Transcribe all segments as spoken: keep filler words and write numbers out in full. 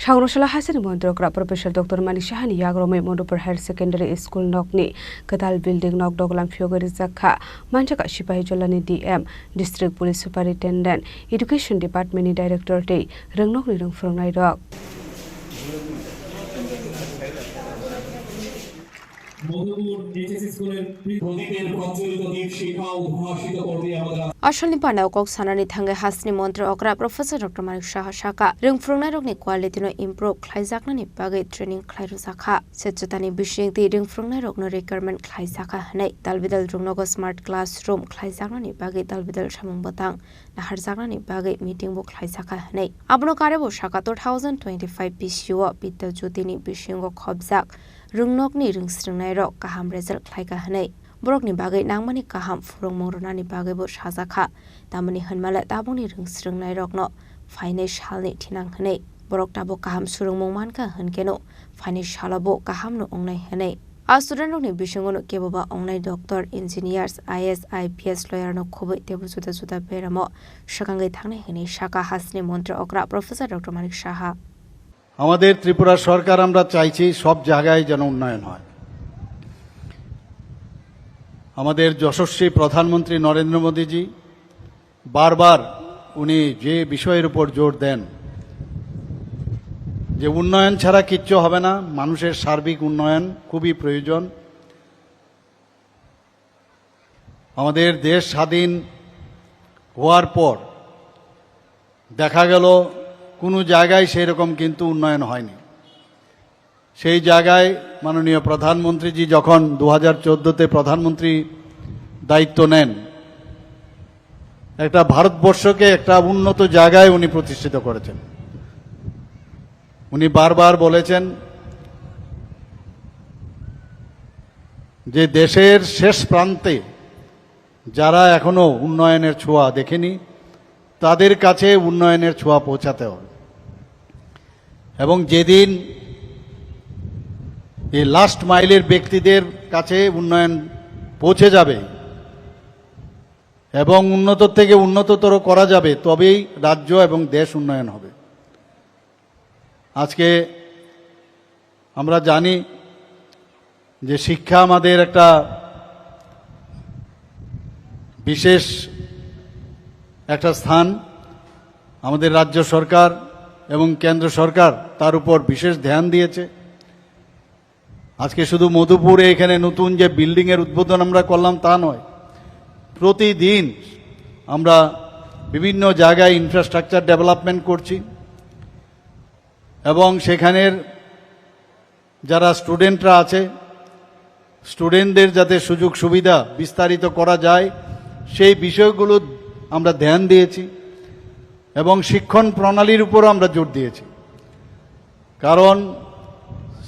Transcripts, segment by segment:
Thangrosala hasteni montri okra Professor Doctor Manik Sahani yagromwi Madhupur Higher Secondary School nokni kwtal building nok dogolam phiyogwi rijak kha. Manjak kha Sipahijalani D M, District Police Superintendent, Education Department ni Director tei rwngnokni rwngphwrwngnairok. Madhupur HS স্কুলের প্রদীপের প্রজ্বলিত দীপ শিখা উদ্ভাসিত করতে আমরা Asalni pandao kok sanani thangwi hasteni montri okra Professor Doctor Manik Saha sakha, rwngphwrwngnairokni quality no improve khlaijaknani bagwi training khlai rwjakha. Swchhotani bisingtwi rwngphwrwngnairokno requirement khlaijakha hwnwi dalbidal rwngnogo smart classroom khlaijaknani bagwi dalbidal samung bwtang naharjaknani bagwi meeting bo khlaijakha hwnwi. Abono karwi bo sakha two thousand twenty-five B C O Bidya Jyotini bisingo khopjak rwngnokni rwngsrwngnairok kaham result khlaikha hwnwi. Borokni bagwi nangmani kaham phwrwngmung rwnani bagwibo sajakha. Tamoni hwnmale tabukni rwngsrwngnairokno phainai salni thinang hwnwi. Borok tabuk kaham swrwngmung mankha hwnkeno phainai salobo kahamno wngnai hwnwi. A studentrokni bisingono keboba wngnai doctor, engineers, I A S, I P S, lawyerno khobwi teibo juda juda beramo swkangwi thangnai hwnwi sakha hasteni montri okra Professor Doctor Manik Saha. আমাদের ত্রিপুরা সরকার, আমরা চাইছি সব জায়গায় যেন উন্নয়ন হয়। আমাদের যশস্বী প্রধানমন্ত্রী নরেন্দ্র মোদীজি বারবার উনি যে বিষয়ের উপর জোর দেন যে উন্নয়ন ছাড়া কিচ্ছু হবে না, মানুষের সার্বিক উন্নয়ন খুবই প্রয়োজন। আমাদের দেশ স্বাধীন হওয়ার পর দেখা গেল কোনো জায়গায় সেই রকম কিন্তু উন্নয়ন হয়নি। সেই জায়গায় মাননীয় প্রধানমন্ত্রীজি যখন দু হাজার চোদ্দোতে প্রধানমন্ত্রী দায়িত্ব নেন, একটা ভারতবর্ষকে একটা উন্নত জায়গায় উনি প্রতিষ্ঠিত করেছেন। উনি বারবার বলেছেন যে দেশের শেষ প্রান্তে যারা এখনো উন্নয়নের ছোঁয়া দেখেনি, তাদের কাছে উন্নয়নের ছোঁয়া পৌঁছাতে হবে। এবং যেদিন এই লাস্ট মাইলের ব্যক্তিদের কাছে উন্নয়ন পৌঁছে যাবে এবং উন্নত থেকে উন্নততর করা যাবে, তবেই রাজ্য এবং দেশ উন্নয়ন হবে। আজকে আমরা জানি যে শিক্ষা আমাদের একটা বিশেষ একটা স্থান। আমাদের রাজ্য সরকার এবং কেন্দ্র সরকার তার উপর বিশেষ ধ্যান দিয়েছে। আজকে শুধু মধুপুরে এখানে নতুন যে বিল্ডিংয়ের উদ্বোধন আমরা করলাম তা নয়, প্রতিদিন আমরা বিভিন্ন জায়গায় ইনফ্রাস্ট্রাকচার ডেভেলপমেন্ট করছি এবং সেখানের যারা স্টুডেন্টরা আছে, স্টুডেন্টদের যাতে সুযোগ সুবিধা বিস্তারিত করা যায়, সেই বিষয়গুলো আমরা ধ্যান দিয়েছি এবং শিক্ষণ প্রণালীর উপরও আমরা জোর দিয়েছি। কারণ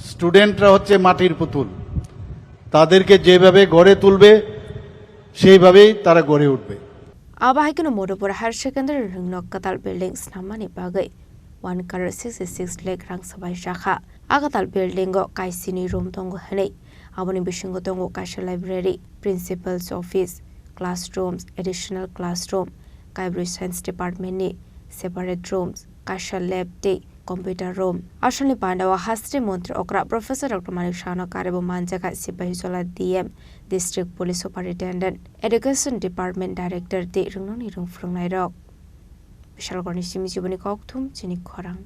স্টুডেন্টরা হচ্ছে মাটির পুতুল, তাদেরকে যেভাবে গড়ে তুলবে, সেইভাবেই তারা গড়ে উঠবে। Abo hai kheno Madhupur Higher Secondary rwngnok kwtal building snammani bagwi one crore sixty six lakh rang swbai jakha. A kwtal building o kaisini room tongo hwnwi. Aboni bisingo tongo kaisa library, principal's office, classrooms, additional classroom, kaibrwi science department ni separate rooms, kaisa lab tei computer room. Asalni pandao hasteni montri okra Professor Doctor Manik Sahano karebo manjakha Sipahijola D M, District Police Superintendent, Education Department Director tei rwngnokni rwngphwrwngnairok. Bishalgarhni simi jiboni kokthum chini khorang.